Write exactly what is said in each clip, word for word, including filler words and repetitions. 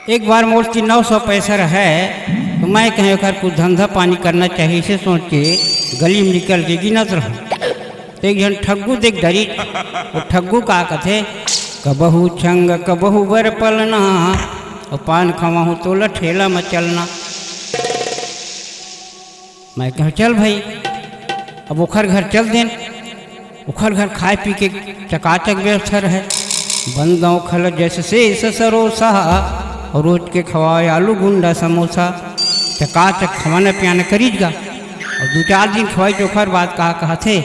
एक बार मोर तीर नौ सौ पैसा रहय, तो मैं कहें ओखर कुछ धंधा पानी करना चाहिए, इसे सोच के गली में निकल के गिनत रहूं। तो एक झन ठग्गू देख डरिस। वो ठग्गू का कथे, "कबहू छंग कबहू बर पलना, अउ पान खवाहूं तोला ठेला म चलना।" मैं कहें, "चल भाई।" अब ओखर घर चल देन। ओखर घर खाए पी के चकाचक व्यवस्था रहे। बन दौखल जस शेष सरोसा, अउ रोज के खवाए आलू गुंडा समोसा। चकाचक खवाना पियाना करिस गा। अउ दू चार दिन खवाइस, ओखर बाद कहा कहथे,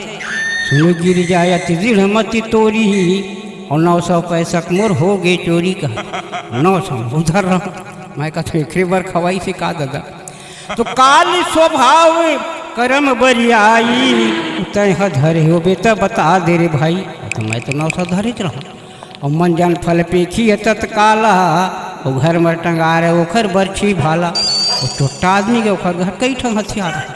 "सुनो गिरिजा अति दृढ़ मति तोरी, अउ नौ सौ पैसा के मोर हो गे चोरी।" कहा, "नौ सौ उधर रह।" मैं कहा, "एकरे बर खवाइस हे का दादा?" तो काल स्वभाव करम बरियाई, तैं ह धरे होबे त बता दे रे भाई। तो मैं तो नौ सौ धरे रहूं। अउ मन जान फल पेखी है तत्काला, वो घर में टंगा रहे ओखर बरछी भाला। वो चोट्टा आदमी के ओखर घर कई ठन हथियार है।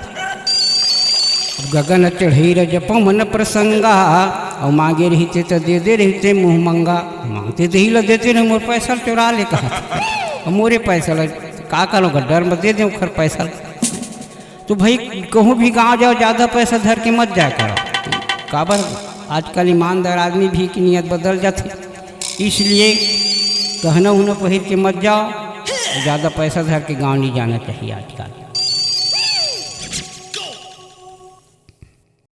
गगन चढ़ई रज पवन प्रसंगा, अउ मांगे रहिते त दे दे रहिते मुंह मंगा। मांगते दही ल देते रहे, मोर पैसा ल चोरा ले कहा। अउ मोरे पैसा ल का करो, डर म दे दे ओखर पैसा ल। तो भाई, कहूँ भी गांव जाओ, ज्यादा पैसा धर के मत जाया करो। काबर, आजकल ईमानदार आदमी भी की नियत बदल जाथे, इसलिए गहना उहना पहिर के मत जाओ, ज्यादा पैसा धर के गांव नहीं जाना चाहिए आजकल।